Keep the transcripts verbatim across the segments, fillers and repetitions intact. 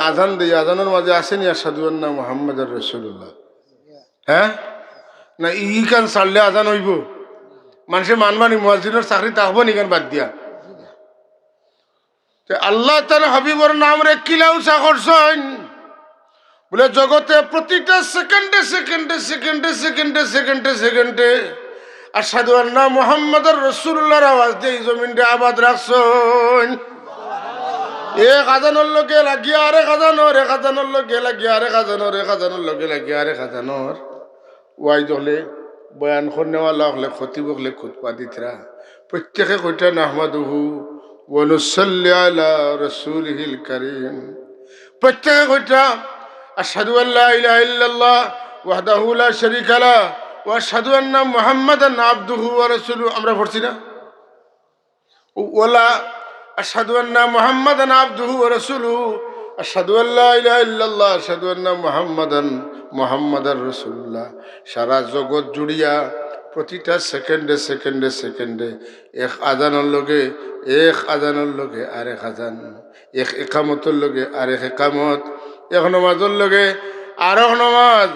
আজান দেই, আজানর মাঝে আছে নি আশহাদু আন্না মুহাম্মাদার রাসূলুল্লাহ? হ্যাঁ, না, ইখান ছাড়লে আজান অইবো? মানষে মানবা নি, মুয়াজ্জিনর চাকরি থাকবো নি ইখান বাদ দিয়া? তে আল্লাহ তার হাবিবর নামরে কিলা উচা করছইন? বলে, জগতে প্রতিটা সেকেন্ডে সেকেন্ডে সেকেন্ডে সেকেন্ডে সেকেন্ডে সেকেন্ডে আশহাদু আন্না মুহাম্মাদার রাসূলুল্লাহর আওয়াজ দিয়া ই জমিনরে আবাদ রাখছইন। এক আজানর লগে লাগিয়া আরেক আজানর, এক আজানর লগে লাগিয়া আরেক আজানর, এক আজানর লগে লাগিয়া আরেক আজানর। ওয়াইজ অকলে, বয়ান করনেওয়ালা অকলে, খতিব অকলে খুতবা দিতরা, প্রত্যেকে কইতরা, "নাহমাদুহু ওয়া নুসাল্লি আলা রাসূলিহিল কারীম।" প্রত্যেকে কইতরা, "আশহাদু আল্লা ইলাহা ইল্লাল্লাহ ওয়াহদাহু লা শারীকা লাহ ওয়া আশহাদু আন্না মুহাম্মাদান আবদুহু ওয়া রাসূলুহু।" আমরা পড়ছি না? ওলা, "আশহাদু আন্না মুহাম্মাদান আবদুহু ওয়া রাসূলুহু, আশহাদু আল্লা ইলাহা ইল্লাল্লাহ, আশহাদু আন্না মুহাম্মাদান, মুহাম্মাদার রাসূলুল্লাহ।" সারা জগৎ জুড়িয়া প্রতিটা সেকেন্ডে সেকেন্ডে সেকেন্ডে এক আজানর লগে এক আজানর লগে আরেক আজান, এক একামতর লগে আরেক একামত, এক নমাজর লগে আরেক নমাজ।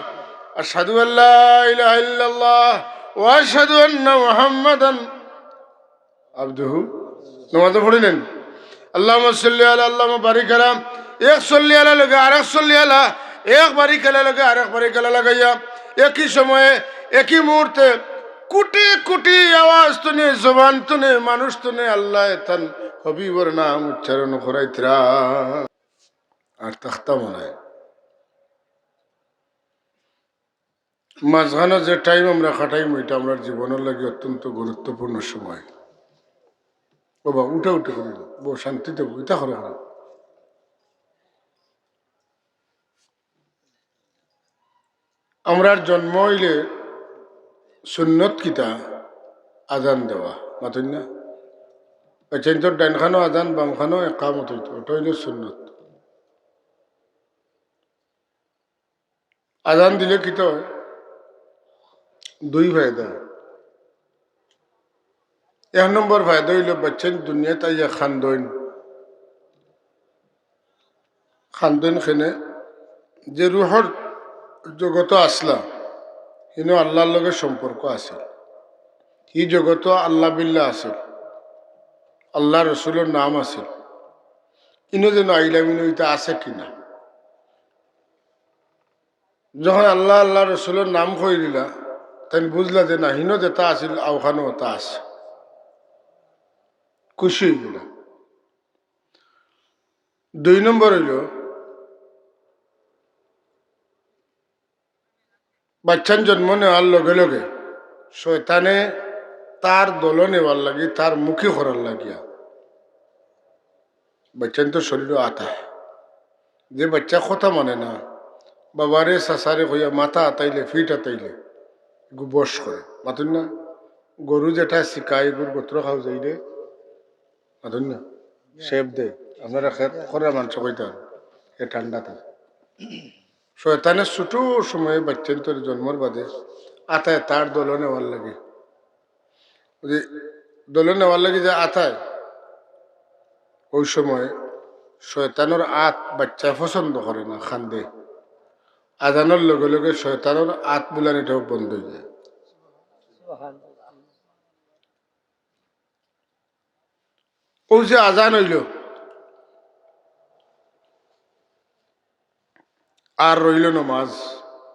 "আশহাদু আল্লা ইলাহা ইল্লাল্লাহ ওয়া আশহাদু আন্না মুহাম্মাদান আবদুহু।" নমাজও পড়িলেন, "আল্লাহুম্মা সাল্লি আলা, আল্লাহুম্মা বারিক আলা।" এক সাল্লি আলা লগে আরেক সাল্লি আলা, এক বারিক আলা লগে আরেক বারিক আলা লাগাইয়া একই সময়ে, একই মুহূর্তে কোটি কোটি আওয়াজ তুনে, জবান তুনে, মানুষ তুনে আল্লাহ তান হাবিবর নাম উচ্চারণ করাইতরা। আর থাকতাম নাই। মাঝখানো যে টাইম আমরা কাটাইমু, ইটা আমরার জীবনর লাগি অত্যন্ত গুরুত্বপূর্ণ সময়। বাবা, উঠা উঠি করি, বউ শান্তিতে বউ, ইটা করো, করো। আমরার জন্ম অইলে সুন্নত কিতা? আজান দেওয়া, মাতইন না? বাচ্চাইন্তর ডাইন খানো আজান, বাম খানো একামত অইতো, ওটা অইলে সুন্নত। আজান দিলে কিতা অয়? দুই ফায়দা। এক নম্বর ফায়দা অইলো, বাচ্চাইন দুনিয়াত আইয়া কান্দইন। কান্দইন কেনে? যে রুহর জগতো আছলা, হিনো আল্লাহর লগে সম্পর্ক আছিল। হি জগতো আল্লাহ বিল্লাহ আছিল, আল্লাহ রসুলর নাম আছিল। ইনো যেন আইলাম, ইনো ইতা আছে কিনা? যখন আল্লাহ, আল্লাহ রসুলর নাম কই দিলা, তাইন বুঝলা যে না, হিনো যেটা আছিল, অখানো ওটা আছে। খুশি অইগেলা। দুই নম্বর অইলো, বাচ্চাইন জন্ম নেওয়ার লগে লগে শয়তানে তার দলো নেওয়ার লাগি, তার মুখী করার লাগিয়া বাচ্চাইন্তর শরীরো আতায়। যে বাচ্চা কথা মানে না, বাবারে চাচারে কইয়া মাথা আতাইলে, ফিট আতাইলে, এগু বশ করে। মাতইন না? গরু যেটা শিকায়, এগুর গোত্র খাও যাইলে, মাতইন না? শেপ দেয়। আপনারা খেত করার মানুষ কইতা, এ ঠান্ডাতে। শয়তানে ছোট সময়ে বাচ্চাইন্তর জন্মর বাদে আতায় তার দলো নেওয়ার লাগি। ওই যে দলো নেওয়ার লাগি যে আতায়, ওই সময় শয়তানর আত বাচ্চায় পছন্দ করে না, কান্দে। আজানর লগে লগে শয়তানর আত বুলানিটাও বন্ধ অই যায়। ওই যে আজান অইলো, আর রইলো নমাজ,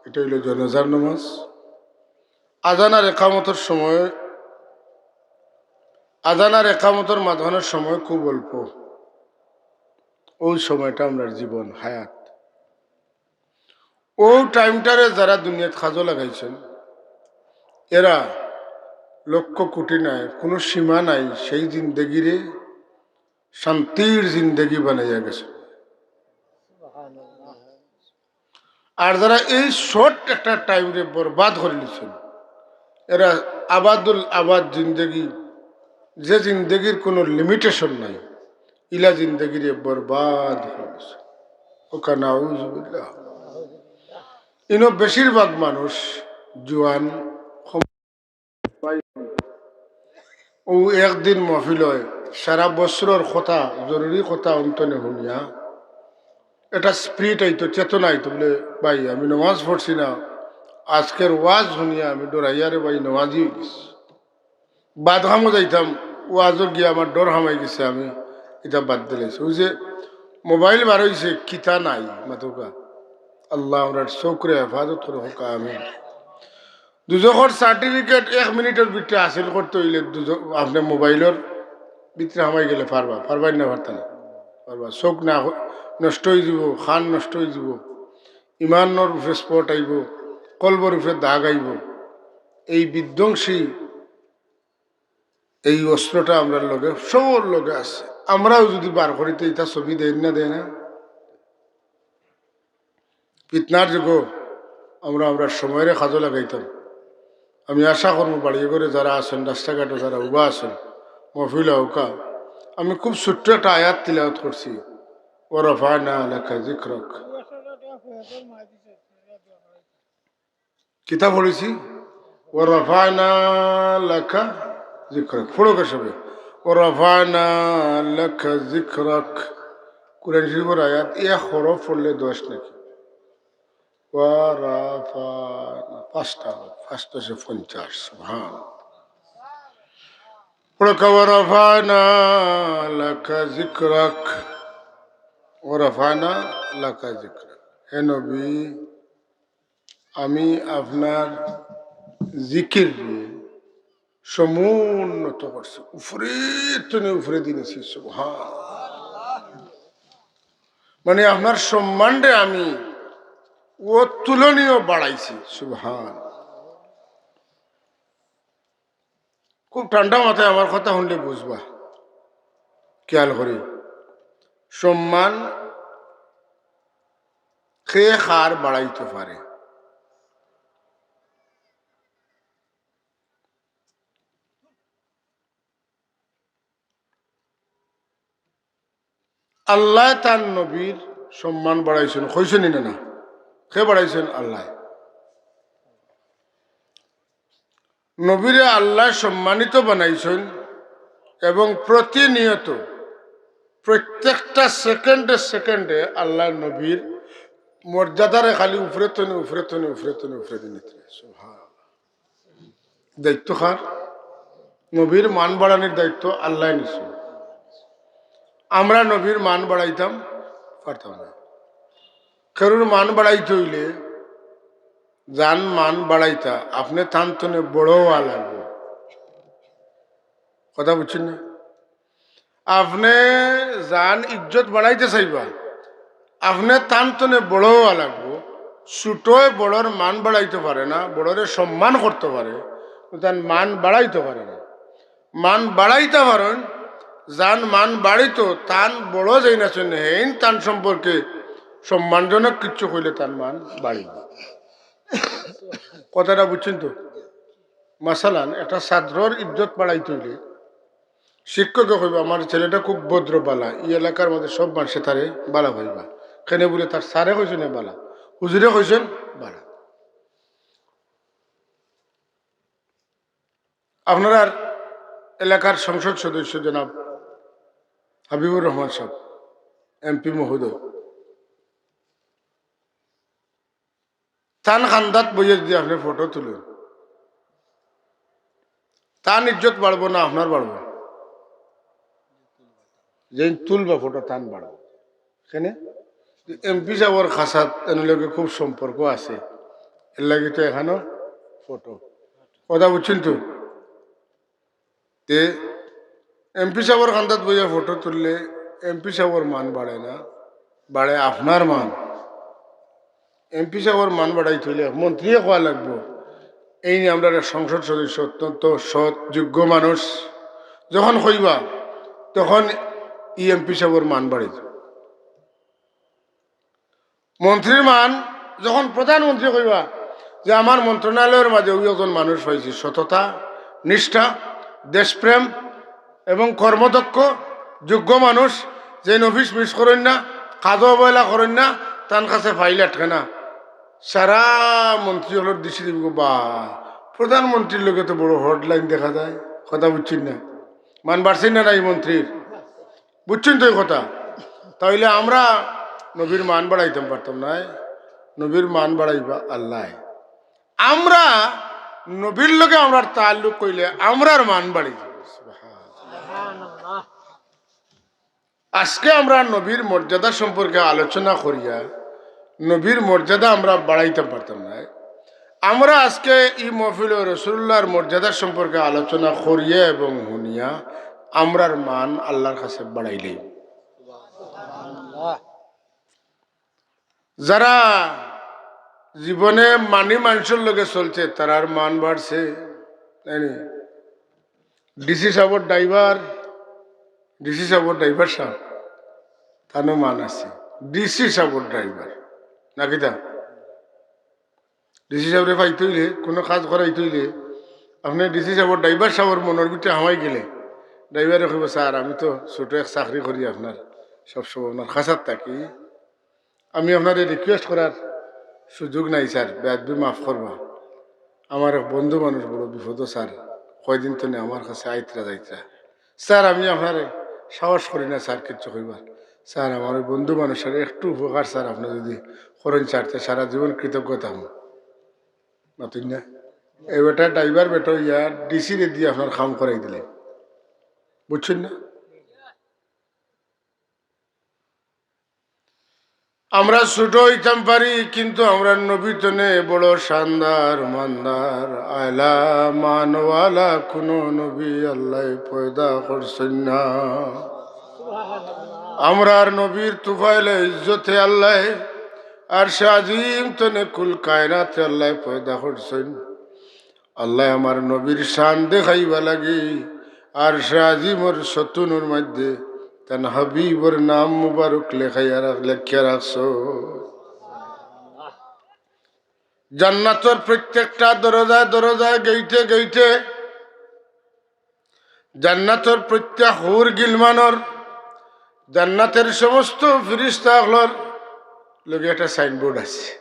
ইটা অইলো জানাজার নমাজ। আজান আর একামতর সময়, আজান আর একামতর মাঝখানর সময় খুব অল্প। ওই সময়টা আমরার জীবন, হায়াত। ও টাইমটারে যারা দুনিয়াত কাজো লাগাইছইন, এরা লক্ষ কোটি নায়, কুনু সীমা নাই, সেই জিন্দেগিরে শান্তির জিন্দেগি বানাইয়া গেছইন। আর যারা এই শর্ট একটা টাইমরে বরবাদ করিলিছইন, এরা আবাদুল আবাদ জিন্দেগি, যে জিন্দেগির কুনু লিমিটেশন নাই, ইলা জিন্দেগিরে বরবাদ করিলিছইন। ওকা নাউজুবিল্লাহ। ইনো বেশিরভাগ মানুষ জুয়ান, ও একদিন মহফিল অয়, সারা বছরর কথা, জরুরি কথা অন্তনে হুনিয়া, একটা স্পিরিট আইতো, চেতনা আইতো, বলে, "ভাই, আমি নামাজ পড়ছি না, আজকের ওয়াজ শুনিয়া আমি ডরাইয়া রে ভাই নামাজি অই গেছি। বাদ কামো যাইতাম, ওয়াজো গিয়া আমার ডর হামাই গেছে, আমি ইটা বাদ দিলাইছি।" অউ যে মোবাইল বার অইছে, কিতা নাই মাতউক্কা। আল্লাহ আমরার চউখরে হেফাজত করউক্কা, আমিন। দুজখর সার্টিফিকেট এক মিনিটর ভিতরে হাসিল করতে অইলে দুজখ, আপনে মোবাইলর ভিতরে হামাই গেলে পারবা, পারবা না, পারতা না, পারবা। চউখ না হ-, নষ্ট অই যিবো, কান নষ্ট অই যিবো, ইমানর উপরে স্পট আইবো, কলবর উপরে দাগ আইবো। এই বিধ্বংসী এই অস্ত্রটা আমরার লগে, সবর লগে আছে। আমরাও যদি বার করি, তে ইতা ছবি দেয় না, দেয় না? ফিতনার যুগো আমরা, আমরা সময়রে কাজো লাগাইতাম। আমি আশা করমু বাড়ি ঘরে যারা আছেন, রাস্তাঘাটো যারা উবা আছেন, মহফিল আউক্কা, আমি খুব ছোট্ট একটা আয়াত তিলাওয়াত করছি, "ওয়া রাফা'না লাকা যিকরাক।" কিতা পড়ছি? "ওয়া রাফা'না লাকা যিকরাক।" পড়উক্কা সবে, "ওয়া রাফা'না লাকা যিকরাক।" কোরআন শরীফর আয়াত, এক হরফ পড়লে দশ নাকি? ওয়া রাফা'না, পাঁচটা হরফ, পাঁচ দশে পঞ্চাশ, সুবহান। পড়উক্কা, "ওয়া রাফা'না লাকা যিকরাক, ওয়া রাফা'না লাকা যিকরাক।" হে নবী, আমি আপনার জিকির সমুন্নত করছি, উপরে তনে উপরে দিনেছি, সুবহান। মানে, আপনার সম্মানরে আমি অতুলনীয় বাড়াইছি, সুবহান। খুব ঠান্ডা মাথায় আমার কথা শুনলে বুঝবা। খেয়াল করি, সম্মান কে কার বাড়াইতে পারে? আল্লায় তান নবীর সম্মান বাড়াইছইন, কইছইন নি না? কে বাড়াইছইন? আল্লায়। নবীরে আল্লায় সম্মানিত বানাইছইন এবং প্রতিনিয়ত প্রত্যেকটা সেকেন্ডে সেকেন্ডে আল্লায় নবীর মর্যাদারে খালি উপরে তনে, উপরে তনে, উপরে তনে, উপরে তনে নিতে। সুবহানাল্লাহ। দায়িত্ব কার? নবীর মান বাড়ানির দায়িত্ব আল্লায় নিছইন। আমরা নবীর মান বাড়াইতাম পারতাম না। কেউর মান বাড়াইতে অইলে যান মান বাড়াইতা, আপনে তান তনে বড় অওয়া লাগবো। কথা বুঝছইন না? আপনে যান ইজ্জত বাড়াইতে চাইবা, আপনে তান তনে বড় অওয়া লাগবো। ছোটয় বড়র মান বাড়াইতো পারে না, বড়রে সম্মান করতো পারে, তান মান বাড়াইতো পারে না। মান বাড়াইতা পারইন, যান মান বাড়িতো, তান বড় যেইন আছইন, হেইন তান সম্পর্কে সম্মানজনক কিচ্ছু কইলে তান মান বাড়িবো। কথাটা বুঝছইন তো? মাসালান, একটা ছাত্রর ইজ্জত বাড়াইতে অইলে শিক্ষকে কইবা, "আমার ছেলেটা খুব ভদ্র, বালা, ই এলাকার মাঝে সব মানষে তারে বালা পাইবা।" কেনে বুলে তার স্যারে কইছইন বালা, হুজুরে কইছইন বালা। আপনারার এলাকার সংসদ সদস্য জনাব হাবিবুর রহমান সাব, এমপি মহোদয়, তান কান্দাত বইয়া যদি আপনে ফটো তুলইন, তান ইজ্জত বাড়বো না আপনার বাড়বো? যেইন তুলবা ফটো তান বাড়বো। কেনে? এমপি সাবর খাসাত এন লগে খুব সম্পর্ক আছে, এর লাগি তো এখানো ফটো। কথা বুঝছইন তো? তে এমপি সাবর কান্দাত বইয়া ফটো তুললে এমপি সাবর মান বাড়ে না, বাড়ে আপনার মান। এমপি সাবর মান বাড়াইতে অইলে মন্ত্রীয়ে কওয়া লাগবো, "এইন আমরার এক সংসদ সদস্য, অত্যন্ত সৎ, যোগ্য মানুষ।" যখন কইবা, তখন ই এমপি সাবর মান বাড়িত। মন্ত্রীর মান, যখন প্রধানমন্ত্রী কইবা যে, "আমার মন্ত্রণালয়র মাঝে অউ একজন মানুষ পাইছি, সততা, নিষ্ঠা, দেশপ্রেম এবং কর্মদক্ষ, যোগ্য মানুষ, যেইন অফিস মিস করইন না, কাজো অবহেলা করইন না, তান কাছে ফাইল আটকে না।" সারা মন্ত্রী অকলর দৃষ্টি দিবো, "বাহ, প্রধানমন্ত্রীর লগে তো বড় হটলাইন দেখা যায়।" কথা বুঝছইন না? মান বাড়ছে না নাই মন্ত্রীর? বুঝছইন তো ই কথা? তাইলে আমরা নবীর মান বাড়াইতাম পারতাম নায়, নবীর মান বাড়াইবা আল্লায়। আমরা নবীর লগে আমরার তাল্লুক কইলে আমরার মান বাড়ি যাইবো। সুবহানাল্লাহ। আজকে আমরা নবীর মর্যাদা সম্পর্কে আলোচনা করিয়া নবীর মর্যাদা আমরা বাড়াইতাম পারতাম নায়। আমরা আজকে ই মহফিলো রসুলুল্লাহর মর্যাদা সম্পর্কে আলোচনা করিয়া এবং হুনিয়া আমরার মান আল্লার কাছে বাড়াইলেই। যারা জীবনে মানি মানষর লগে চলছে, তারার মান বাড়ছে। ডিসি সাবর ড্রাইভার, ডিসি সাবর ড্রাইভার সাব, তানও মান আছে। ডিসি সাবর ড্রাইভার, না কিতা? ডিসি সাবরে পাইতে অইলে, কুনু কাজ করাইতে অইলে, আপনে ডিসি সাবর ড্রাইভার সাবর মনর ভিতরে হামাই গেলে, ড্রাইভারে কইবো, "স্যার, আমি তো ছোট এক চাকরি করি, আপনার সবসময় আপনার খাসাত থাকি, আমি আপনারে রিকোয়েস্ট করার সুযোগ নাই স্যার, বেয়াদবি মাফ করবা, আমার এক বন্ধু মানুষ বড় বিপদো স্যার, কয়দিন তনে আমার কাছে আইতরা যাইতরা।" স্যার, আমি আপনারে সাহস করি না স্যার কিচ্ছু কইবার। স্যার, আমার ওই বন্ধু মানুষের একটু উপকার স্যার, আপনে যদি করেন স্যার, তে সারা জীবন কৃতজ্ঞ থাকমু। মাতইন না? এই বেটা ড্রাইভার বেটা অইয়া ডিসিরে দিয়া আপনার কাম করাই দিলে, বুঝছইন না? আমরা ছোট অইতাম পারি, কিন্তু আমরার নবী তনে বড় শানদার, মানদার, আলা মানওয়ালা কুনু নবী আল্লায় পয়দা করছইন না। আমরার নবীর তুফাইলে ইজ্জতে আল্লায় আরশে আজিম তনে কুল কায়নাতে আল্লায় পয়দা করছইন। আল্লায় আমার নবীর শান দেখাইবা লাগি আরশে আজিমর সতুনর মধ্যে তান হাবিবর নাম মুবারক লেখাইয়া রাখ-, লেখিয়া রাখছো। জান্নাতর প্রত্যেকটা দরজায় দরজায়, গেইটে গেইটে, জান্নাতর প্রত্যেক হুর গিলমানর, জান্নাতের সমস্ত ফিরিস্তা অকলর লগে একটা সাইনবোর্ড আছে।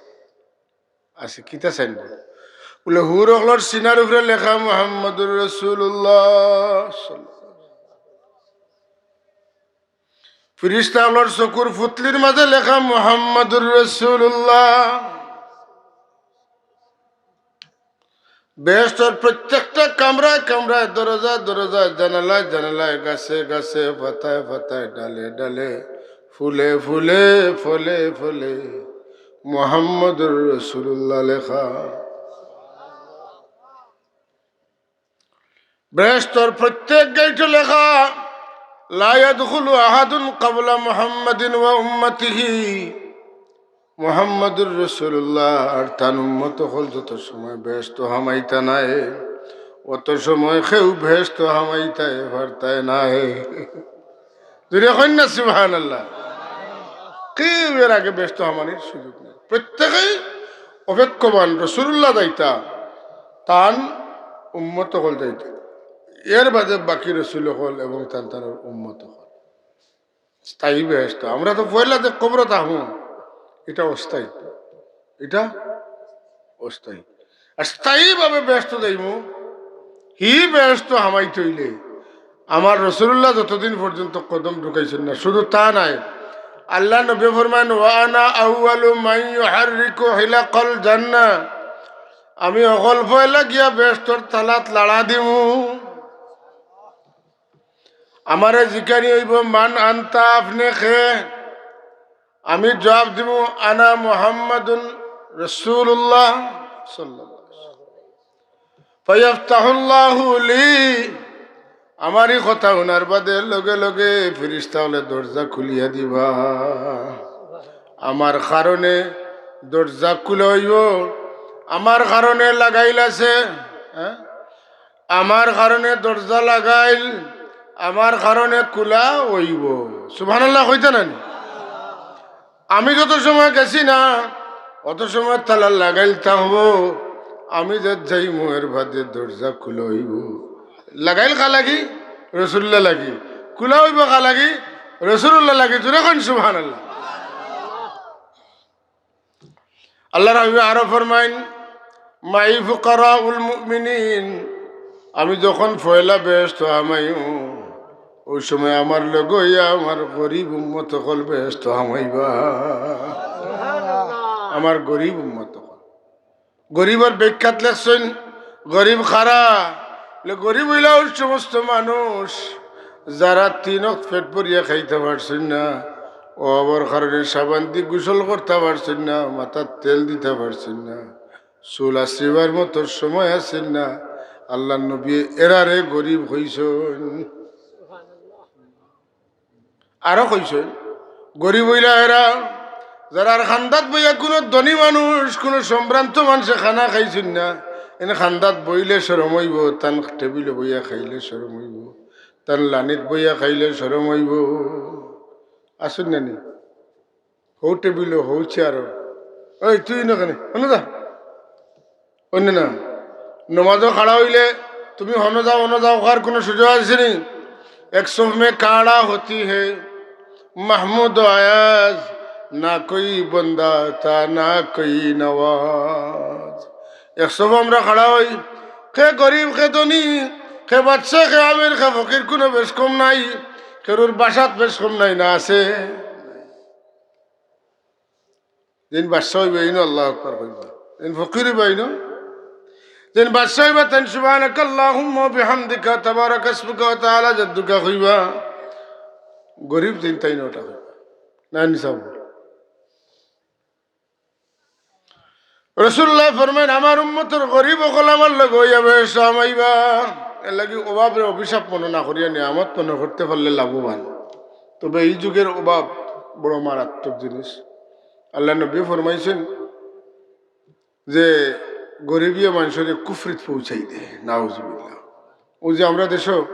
আছে, কিতা সাইনবোর্ড? বলে, হুর অকলর সিনার উপরে লেখা মুহাম্মাদুর রাসূলুল্লাহ। ফিরিস্তা অকলর চকুর ফুতলির মাঝে লেখা মুহাম্মাদুর রাসূলুল্লাহ। বেহেশতর প্রত্যেকটা কামরায় কামরায়, দরজায় দরজায়, জানালায় জানালায়, গাছে গাছে, পাতায় পাতায়, ডালে ডালে, ফুলে ফুলে, ফলে ফলে মুহাম্মাদুর রাসূলুল্লাহ লেখা। বেহেশতর প্রত্যেক গেইটো লেখা, "লা ইয়াদখুলু আহাদুন ক্বাবলা মুহাম্মাদিন ওয়া উম্মাতিহি।" মুহাম্মাদুর রাসূলুল্লাহ আর তান উম্মত অকল যত সময় বেহেশতো হামাইতা নায়, অত সময় কেউ বেহেশতো হামাইতায় পারতায় নায়। জোরে কইন না সুবহানাল্লাহ। কেউ এর আগে বেহেশতো হামানির সুযোগ নাই। প্রত্যেকেই অপেক্ষমান, রাসূলুল্লাহ যাইতা, তান উম্মত অকল যাইতা, এর বাদে বাকি রাসূল অকল এবং তান তান উম্মত অকল। স্থায়ী বেহেশতো। আমরা তো পয়লা যে কবরো থাকমু, ইটা অস্থায়ী, ইটা অস্থায়ী। আর স্থায়ীভাবে বেহেশতো যাইমু, হি বেহেশতো হামাইতে অইলে আমার রাসূলুল্লাহ যতদিন পর্যন্ত কদম ঢুকাইছইন না, শুধু তা নায়, আল্লার নবী ফরমাইন, "ওয়া আনা আউয়ালু মান ইউহাররিকু হিলাকাল জান্নাহ।" আমি অকল পয়লা গিয়া বেহেশতর তালাত লাড়া দিমু। আমারে জিকানি অইবো, "মান আনতা?" আপনে কে? আমি জবাব দিমু, "আনা মুহাম্মাদুন রাসূলুল্লাহ সাল্লাল্লাহু আলাইহি ওয়াসাল্লাম।" ফায়াফতাহুল্লাহু লি, আমার ই কথা হুনার বাদে লগে লগে ফিরিস্তা অকলে দরজা খুলিয়া দিবা। আমার কারণে দরজা খুলা অইবো, আমার কারণে লাগাইল আছে, হ্যাঁ? আমার কারণে দরজা লাগাইল, আমার কারণে খুলা অইবো। সুবহানাল্লাহ কইতা নানি? আমি যত সময় গেছি না, অত সময় তালা লাগাইল থাকবো। আমি যে যাইমু এর বাদে দরজা খুলা অইবো। লাগাইল কা লাগি? রাসূলুল্লাহ লাগি। খুলা অইবো কা লাগি? রাসূলুল্লাহ লাগি। জোরে কইন সুবহানাল্লাহ। আল্লার হাবিবে আরো ফরমাইন, "মাই ফুকারাউল মুমিনিন", আমি যখন পয়লা বেহেশতো হামাইমু, অউ সময় আমার লগে অইয়া আমার গরিব উম্মত অকল বেহেস্তো হামাইবা। আমার গরিব উম্মত অকল। গরিবর ব্যাখ্যাত লেখছইন, গরিব কারা? বলে, গরিব অইলা অউ সমস্ত মানুষ যারা তিন অক্ত পেট ভরিয়া খাইতা পারছইন না, অভাবর কারণে সাবান দি গোসল করতা পারছইন না, মাথাত তেল দিতা পারছইন না, চুল আছড়িবার মতো সময় আছিল না। আল্লার নবীয়ে এরারে গরিব কইছইন। আরো কইছইন, গরিব অইলা এরা, যারার কান্দাত বইয়া কুনু ধনী মানুষ, কুনু সম্ভ্রান্ত মানষে খানা খাইছইন না, এন কান্দাত বইলে শরম অইবো, তান টেবিলো বইয়া খাইলে শরম অইবো, তান লানিত বইয়া খাইলে শরম অইবো। আছইন না নি? হউ টেবিলো, হউ চেয়ারো। ওই, তুই না কেনে? অনো যা। অন্য না। নমাজো খাড়া অইলে তুমি হনো যাও, হনো যাও, অখার কুনু সুযোগ আছে নি? এক সফ মে খাড়া হতি হে মাহমুদ আয়াজ, না কোই বন্দা থা, না কোই নওয়াজ। এক সফো আমরা খাড়া অই, কে গরিব, কে ধনী, কে বাদশা, কে আমির, কে ফকির, কুনু বেশ কম নাই, কেউর বাসাত বেশ কম নাই, না আছে? যেইন বাদশা অইবা, এইনও আল্লাহু আকবার কইবা। যেইন ফকির অইবা, এইনও। যেইন বাদশা অইবা, তাইন সুবহানাকাল্লাহুম্মা ওয়া বিহামদিকা, তাবারাকা ইসমুকা ওয়া তাআলা জাদ্দুকা কইবা। গরিব যেইন, তাইন অটা কইবা। না নি সাব? রাসূলুল্লায় ফরমাইন, আমার উম্মতর গরিব অকল আমার লগে অইয়া বেহেস্তো হামাইবা। এরলাগি অভাবরে অভিশাপ মনো না করিয়া নিয়ামত মনো করতে পারলে লাভবান। তবে ই যুগর অভাব বড় মারাত্মক জিনিস। আল্লার নবীয়ে ফরমাইছইন যে গরিবিয়ে মানষরে কুফরিত পৌঁছাই দেয়, নাউজুবিল্লাহ। অউ যে আমরা দেশো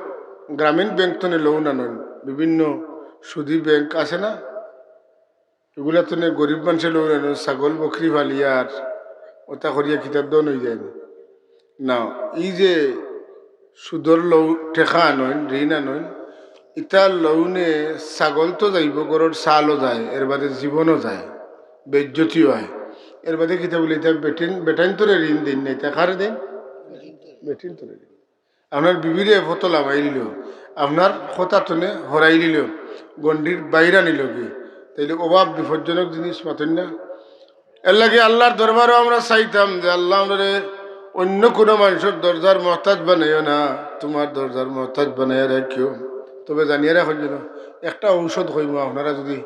গ্রামীণ ব্যাংক থনে loan আনইন, বিভিন্ন সুদী ব্যাংক আছে না, ইগুলা থনে গরিব মানষে loan আনইন, ছাগল বকরি পালিয়া আর অতা করিয়া কিতা ধন অইযায় নি? না, ই যে সুদর loan, টেকা আনইন, ঋণ আনইন, ইতার loan-এ ছাগল তো যাইবো, ঘরর চালও যায়, এরবাদে জীবনও যায়, বেইজ্জতিও অয়। এরবাদে কিতা বলে, ইতা বেটিন, বেটাইন্তরে ঋণ দেইন না, ইতা কারে দেইন? বেটিন্তরে ঋণ। আপনার বিবিরে ফতো লামাইলিলো, আপনার কথা থনে হরাইলিলো, গণ্ডির বাইরে আনিলোগি, তাইলে অভাব বিপজ্জনক জিনিস মাতইন না। এরলাগি আল্লার দরবারো আমরা চাইতাম যে, আল্লাহ, আমরারে অইন্য কুনু মানষর দরজার মহতাজ বানাইও না, তুমার দরজার মহতাজ বানাইয়া রাখিও। তবে জানিয়া রাখইন যেন, একটা ঔষধ কইমু, আপনারা যুদি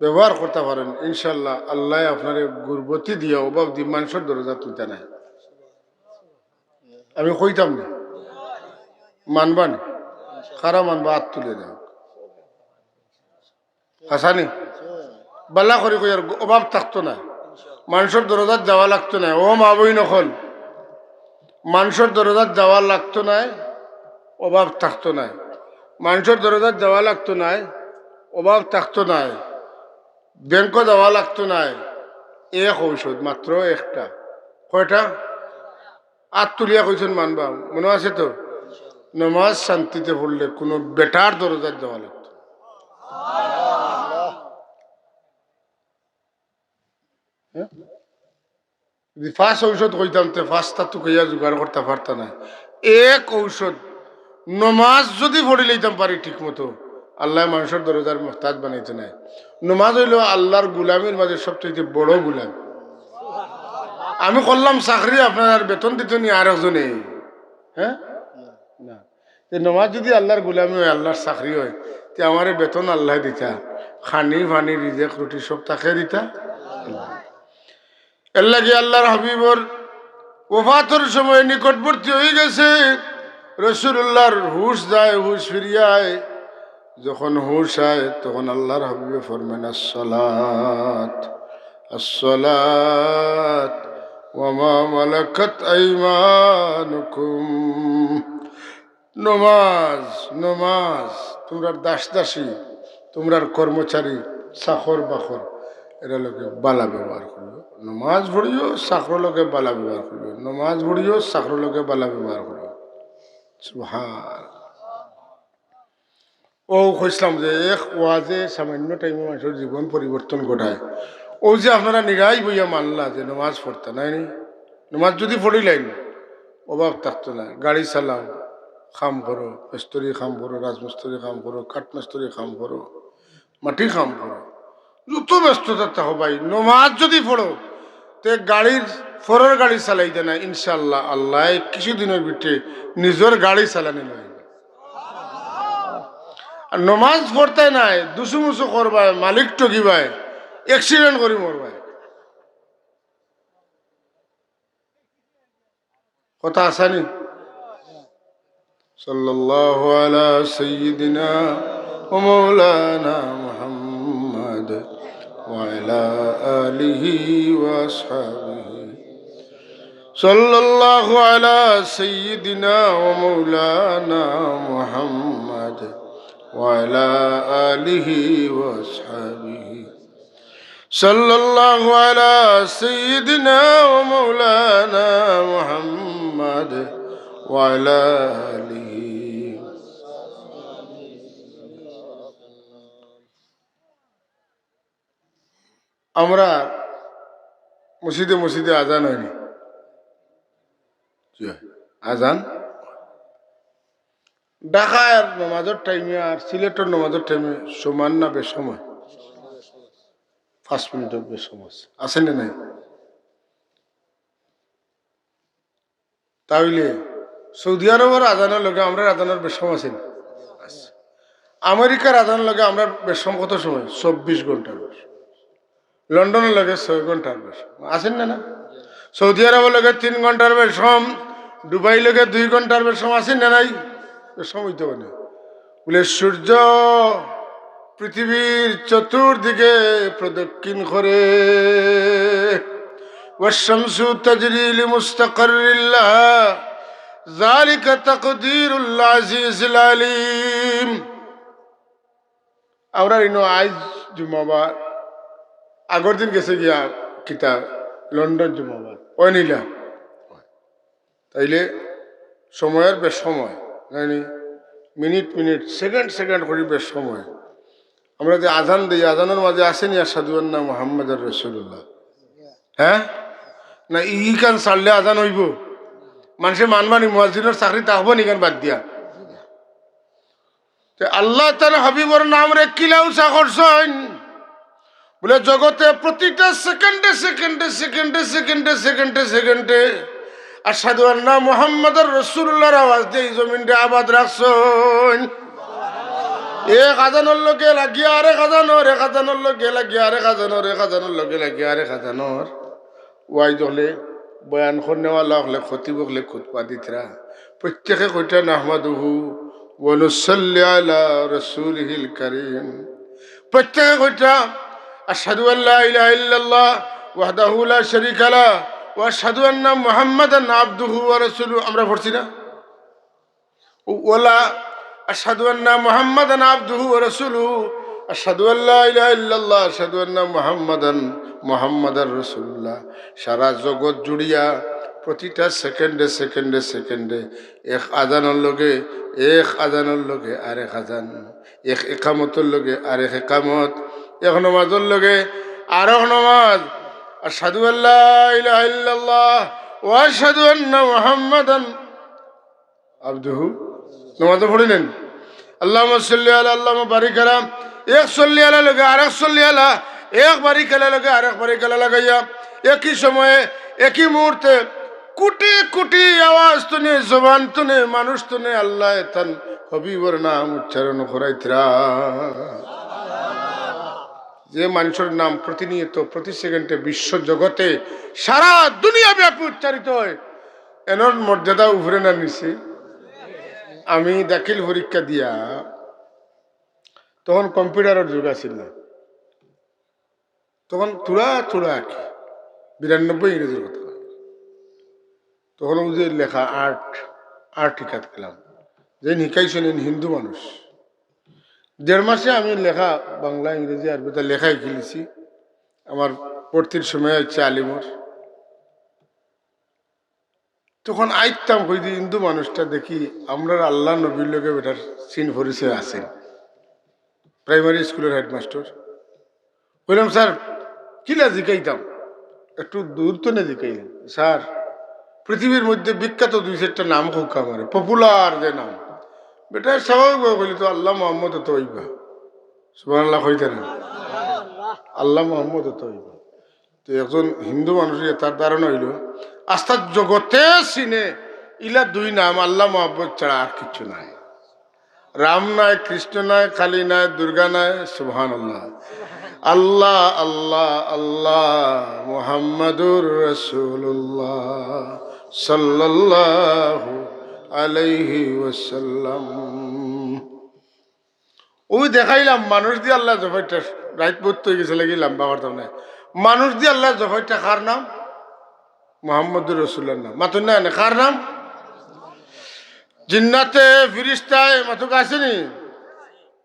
ব্যবহার করতা পারইন, ইনশাআল্লাহ, আল্লায় আপনারে গুরবতি দিয়া, অভাব দি মানষর দরজাত নিতা নায়। আমি কইতাম নি, মানবা নি? কারা মানবা, আত তুলিয়া দেও। হাছা নি? বালা করি কইয়ার, অভাব থাকতো নায়, মানষর দরজাত যাওয়া লাগতো নায়। ও মা-বইন অকল, মানষর দরজাত যাওয়া লাগতো নায়, অভাব থাকতো নায়। মানষর দরজাত যাওয়া লাগতো নায়, অভাব থাকতো নায়। ব্যাংকো যাওয়া লাগতো নায়। এক ঔষধ, মাত্র একটা। কয়টা? আত তুলিয়া কইছইন মানবা, মনো আছে তো? নমাজ শান্তিতে পড়লে কুনু বেটার দরজাত যাওয়া লাগতো না। হ্যাঁ? যুদি পাঁচ ঔষধ কইতাম, তে পাঁচটা তুকাইয়া জোগাড় করতা পারতা নায়। এক ঔষধ, নমাজ যুদি পড়িলাইতাম পারি ঠিক মতো, আল্লায় মানষর দরজার মহতাজ বানাইতা নায়। নমাজ অইলো আল্লার গুলামির মাজে সবচাইতে বড় গুলামি। আমি করলাম চাকরি, আপনারার বেতন দিতো নি আরকজনে? হ্যাঁ? না। তে নমাজ যুদি আল্লার গুলামি অয়, আল্লার চাকরি অয়, তে আমারে বেতন আল্লায় দিতা, খানি, পানি, রিজেক, রুটি সব তাকে দিতা। এরলাগি আল্লার হাবিবর ওফাতর সময় নিকটবর্তী অইগেছে, রাসূলুল্লাহর হুশ যায়, হুশ ফিরিয়া আয়। যখন হুশ আয়, তখন আল্লার হাবিবে ফরমাইন, "আসসালাত, আসসালাত, ওয়া মা মালাকাত আইমানুকুম।" নমাজ, নমাজ, তুমরার দাস-দাসী, তুমরার কর্মচারী, চাকর-বাকর, এরার লগে বালা ব্যবহার করিও। নমাজ পড়িও, চাকরর লগে বালা ব্যবহার করিও। নমাজ পড়িও, চাকরর লগে বালা ব্যবহার করিও। সুবহান। অউ কইছলাম যে এক ওয়াজে সামান্য টাইমে মানষর জীবন পরিবর্তন ঘটায়। অউ যে আপনারা নিরাই বইয়া মানলা যে নমাজ পড়তা নায় নি, নমাজ যুদি পড়িলাইন, অভাব থাকতো নায়। গাড়ি চালাও, কাম করো, মিস্ত্রি কাম করো, রাজমিস্ত্রি কাম করো, কাঠমিস্ত্রি কাম করো, মাটি কাম করো, যত ব্যস্ততা থাকো ভাই, নমাজ যদি পড়ো, তে গাড়ির, পরর গাড়ি চালাইতা নায়, ইনশাআল্লাহ, আল্লায় কিছুদিনর ভিতরে নিজর গাড়ি চালানি লইবা। আর নমাজ পড়তায় নায়, দুসুমুসু করবায়, মালিক ঠগিবায়, accident করি মরবায়। কথা আছে নি? صلى الله على سيدنا ومولانا محمد وعلى آله وأصحابه. صلى الله على سيدنا ومولانا محمد وعلى آله وأصحابه. صلى الله على سيدنا ومولانا محمد وعلى آله. আমরা মসজিদে মসজিদে আজান অয়নি? জি অয়। আজান ঢাকার নমাজর টাইমে আর সিলেটর নমাজর টাইমে সমান না বেশি সময়? পাঁচ মিনিটর বেশি সময় আছে, আছে না নাই? তাইলে সৌদি আরবর আজানর লগে আমরার আজানর বেশি সময় আছে নি? আছে। আমেরিকার আজানর লগে আমরার বেশি সময় কত সময়? চব্বিশ ঘন্টার বেশি। লন্ডনর লগে ছয় ঘন্টার বেশি সময় আছে না, না? সৌদি আরবর লগে তিন ঘন্টার বেশি সময়, দুবাইর লগে দুই ঘন্টার বেশি সময় আছে না নাই? বেশি সময় অইতো পারে। বলে, সূর্য পৃথিবীর চতুর্দিকে প্রদক্ষিণ করে। والشمس تجري لمستقر لها ذلك تقدير العزيز العليم. আমরা ইনো আইজ জুমাবার, আগর দিন গেছে গিয়া কিতা লন্ডন জুমাবার, অয় নি লা? তাইলে সময়র বেশি সময়, জানি, মিনিট মিনিট, সেকেন্ড সেকেন্ড করি বেশি সময়। আমরা যে আজান দেই, আজানর মাঝে আছে নি আশহাদু আন্না মুহাম্মাদার রাসূলুল্লাহ? হ্যাঁ? না, ইখান ছাড়লে আজান অইবো? মানষে মানবা নি, মুয়াজ্জিনর চাকরি থাকবো নি ইখান বাদ দিয়া? তে আল্লায় তান হাবিবর নামরে কিলা উচা করছইন? বলে, জগতে প্রতিটা সেকেন্ডে সেকেন্ডে সেকেন্ডে সেকেন্ডে সেকেন্ডে সেকেন্ডে আশহাদু আন্না মুহাম্মাদার রাসূলুল্লাহর আওয়াজ দিয়া ই জমিনরে আবাদ রাখছইন। এক আজানর লগে লাগিয়া আরেক আজানর, এক আজানর লগে লাগিয়া আরেক আজানর, এক আজানর লগে লাগিয়া আরেক আজানর। ওয়াইজ অকলে, বয়ান করনেওয়ালা অকলে, খতিব অকলে খুতবা দিতরা, প্রত্যেকে কইতরা, "নাহমাদুহু ওয়া নুসাল্লি আলা রাসূলিহিল কারীম।" প্রত্যেকে কইতরা, "আশহাদু আল্লা ইলাহা ইল্লাল্লাহ ওয়াহদাহু লা শারীকা লাহ ওয়া আশহাদু আন্না মুহাম্মাদান আবদুহু ওয়া রাসূলুহু।" আমরা পড়ছি না? ওলা, "আশহাদু আন্না মুহাম্মাদান আবদুহু ওয়া রাসূলুহু, আশহাদু আল্লা ইলাহা ইল্লাল্লাহ, আশহাদু আন্না মুহাম্মাদান, মুহাম্মাদার রাসূলুল্লাহ।" সারা জগৎ জুড়িয়া প্রতিটা সেকেন্ডে সেকেন্ডে সেকেন্ডে এক আজানর লগে এক আজানর লগে আরেক আজান, এক একামতর লগে আরেক একামত, এক নমাজর লগে আরেক নমাজ। "আশহাদু আল্লা ইলাহা ইল্লাল্লাহ ওয়া আশহাদু আন্না মুহাম্মাদান আবদুহু।" নমাজও পড়িলেন, "আল্লাহুম্মা সাল্লি আলা, আল্লাহুম্মা বারিক আলা।" এক সাল্লি আলা লগে আরেক সাল্লি আলা, এক বারিক আলা লগে আরেক বারিক আলা লাগাইয়া একই সময়ে, একই মুহূর্তে কোটি কোটি আওয়াজ তুনে, জবান তুনে, মানুষ তুনে আল্লায় তান হাবিবর নাম উচ্চারণ করাইতরা। যে মানষর নাম প্রতিনিয়ত, প্রতি সেকেন্ডে বিশ্ব জগতে, সারা দুনিয়া ব্যাপী উচ্চারিত অয়, এনর মর্যাদা উপরে না নিচে? আমি দাখিল পরীক্ষা দিয়া, তখন কম্পিউটারর যুগ আছিল না, তখন থুড়া থুড়া আঁকি, বিরানব্বই ইংরেজির কথা কয়। তখন অউ যে লেখা আর্ট, আর্ট হিকাত গেলাম, যেইন হিকাইছইন এইন হিন্দু মানুষ। দেড় মাসে আমি লেখা, বাংলা, ইংরেজি, আরবি, তা লেখা হিকিলিছি। আমার ভর্তির সময় অইছে আলিমর। তখন আইতাম, কই দি হিন্দু মানুষটা দেখি, আমরার আল্লার নবীর লগে বেটার চিন পরিচয় আছে। প্রাইমারি স্কুলর হেডমাস্টার। কইলাম, "স্যার, কিলা জিকাইতাম?" একটু দূর তনে জিকাইলাম, "স্যার, পৃথিবীর মধ্যে বিখ্যাত দুই চাইরটা নাম কউক্কা আমারে, popular যে নাম। বেটায় স্বাভাবিকভাবে কইলে তো আল্লাহ মোহাম্মদ অতো অইবা। সুবহানাল্লাহ কইতা না? আল্লাহ মোহাম্মদ অতো অইবা। তো একজন হিন্দু মানুষ, তার ধারণা অইলো, আস্তা জগতে চিনে ইলা দুই নাম, আল্লাহ মোহাম্মদ ছাড়া আর কিচ্ছু নাই। রাম নাই, কৃষ্ণ নাই, কালী নাই, দুর্গা নাই। সুবহানাল্লাহ। আল্লাহ, আল্লাহ, আল্লাহ, মুহাম্মাদুর রাসূলুল্লাহ সাল্লাল্লাহু আলাইহি ওয়াসাল্লাম। ওই দেখাইলাম মানুষ দি আল্লাহ জফাইটা, রাইত বউত অই গেছে লাগি লম্বা করতাম না। মানুষ দি আল্লাহ জফাইটা কার নাম? মুহাম্মাদুর রাসূলুল্লাহর নাম। মাতইন না, না, কার নাম? জিন্নাতে, ফিরিস্তায়, মাতউক্কা আছে নি?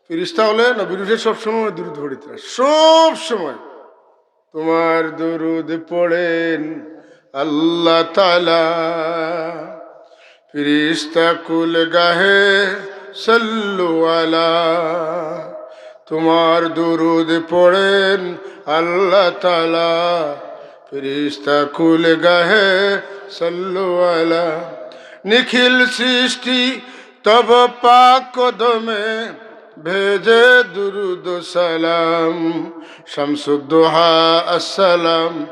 ফিরিস্তা অকলে নবীর উপরে সব সময় দুরূদ পড়িতরা, সব সময়। তোমার দুরূদ পড়েন আল্লাহ তাআলা, ফিরিস্তা কুল গাহে সাল্লু আলা। তোমার দুরূদ পড়েন আল্লাহ তাআলা, ফিরিস্তা কুল গাহে সাল্লু আলা। নিখিল সৃষ্টি তব পাক কদমে ভেজে দুরূদ সালাম। শামসুদ্দোহা আসসালাম,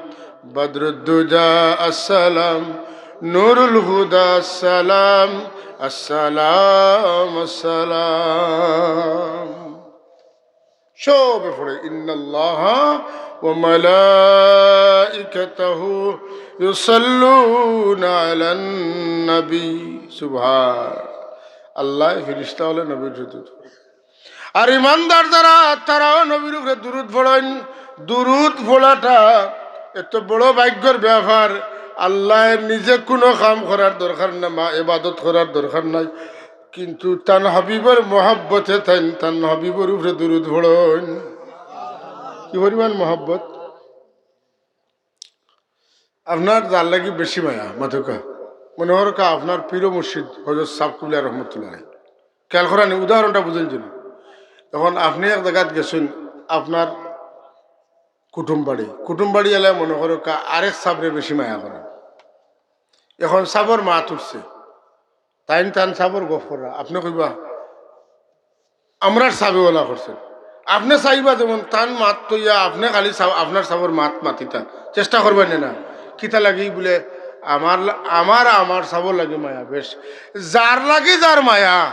বদরুদ্দুজা আসসালাম, নুরুল হুদা আসসালাম, আসসালাম, আসসালাম। সবে পড়ে, ইন্নাল্লাহা ওয়া মালাইকাতাহু ইউসাল্লুনা আলান নবী। সুবহান। আল্লাহ, ফিরিস্তা অকলে নবীর উপরে দুরূদ পড়ে। আর ইমানদার যারা, তারাও নবীর উপরে দুরূদ পড়ইন। দুরূদ পড়াটা এত বড় ভাগ্যর ব্যাপার, আল্লাহ নিজে কুনু কাম করার দরকার নাই, ইবাদত করার দরকার নাই। কিন্তু তান হাবিবর মহব্বতে তাইন তান হাবিবর উপরে দুরূদ পড়ইন। কি পরিমাণ মহব্বত! আপনার যার লাগি বেশি মায়া, মাতউক্কা, মনে করউক্কা আপনার পীর মুর্শিদ হযরত ছাব কিবলা রহমতুল্লাহ আলাইহি। খেয়াল করইন নি, উদাহরণটা বুঝইন যেন। এখন আপনে এক জাগাত গেছইন, আপনার কুটুমবাড়ি, কুটুমবাড়ি আলায় মনে করউক্কা আরেক ছাবরে বেশি মায়া করইন। এখন ছাবর মাত উঠছে, তাইন তান ছাবর গফ কররা, আপনে কইবা, "আমরার ছাবে অলা করছইন।" আপনে চাইবা যেমন তান মাত থইয়া আপনে খালি ছাব-, আপনার ছাবর মাত মাতিতা, চেষ্টা করবা নে না? কিতা লাগি বুলে, আমার লা-, আমার, আমার ছাবর লাগি মায়া বেশ। যার লাগি যার মায়া,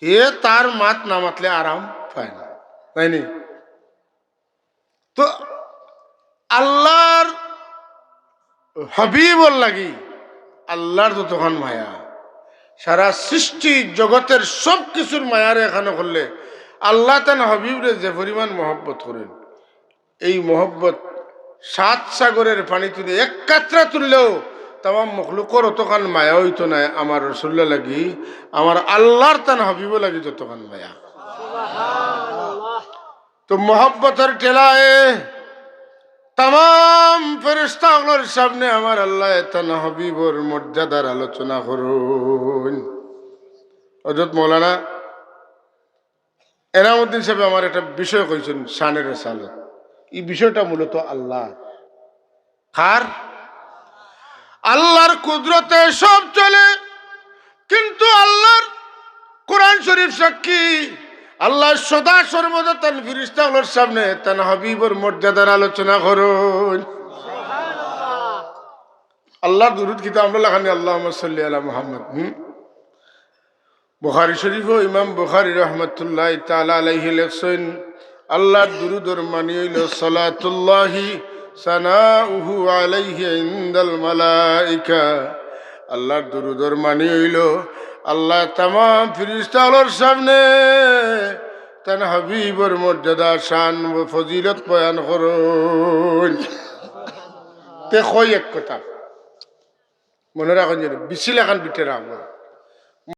হে তার মাত না মাতলে আরাম পায় না, তাই নি? তো আল্লাহর হাবিবর লাগি আল্লাহর যতখান মায়া, সারা সৃষ্টি জগতের সব কিছুর মায়ারে একখানো করলে আল্লাহ তান হাবিবরে যে পরিমাণ মহব্বত করইন, এই মহব্বত সাত সাগরের পানি তুলে এক কাতরা তুললেও তামাম মখলুকর অতখান মায়া অইতো নায় আমার রসুলুল্লাহ লাগি, আমার আল্লাহর তান হাবিবর লাগি যতখান মায়া। তো মহব্বতর ঠেলায় তামাম ফেরেশতা অকলর সামনে আমার আল্লাহ তান হাবিবর মর্যাদার আলোচনা করইন। হযরত মৌলানা এনামুদ্দিন সাহেব আমার একটা বিষয় কইছইন, শানে রেসালত। এই বিষয়টা মূলত আল্লাহ। কার? আল্লাহর কুদরতে সব চলে, কিন্তু আল্লাহর কোরআন শরীফ সাক্ষী, আল্লাহ সদা সর্বদা তান ফিরিস্তা অকলর সামনে তান হাবিবর মর্যাদার আলোচনা করইন। আল্লাহর দুরুদ কিতা আমরা লাখানি, আল্লাহুম্মা সাল্লি আলা মুহাম্মদ। হুম? বুখারী শরীফো ইমাম বুখারী রহমতুল্লাহ তাআলা আলাইহি লেখছইন, আল্লাহর দুরুদর মানি অইলো সালাতুল্লাহি সানাউহু আলাইহি ইনদাল মালাইকা। আল্লাহর দুরুদর মানি অইলো আল্লাহ তামাম ফিরিস্তা অকলর সামনে তান হাবিবর মর্যাদা, শান ও ফজিলত বয়ান করইন। তে কই এক কথা, মনো রাখইন যেন, বিশি লাখান বিটে রাখবো।